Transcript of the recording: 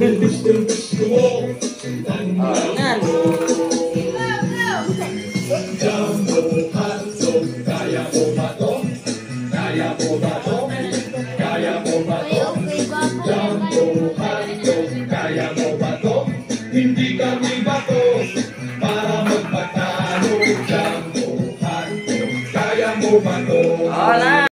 Oh, nan. Jumbo Hotdog, kaya mo ba to? Kaya mo ba to? Kaya mo ba to? Jumbo Hotdog, kaya mo ba to? Hindi kami bato para magpatalo. Jumbo Hotdog, kaya mo ba to? Oh, na.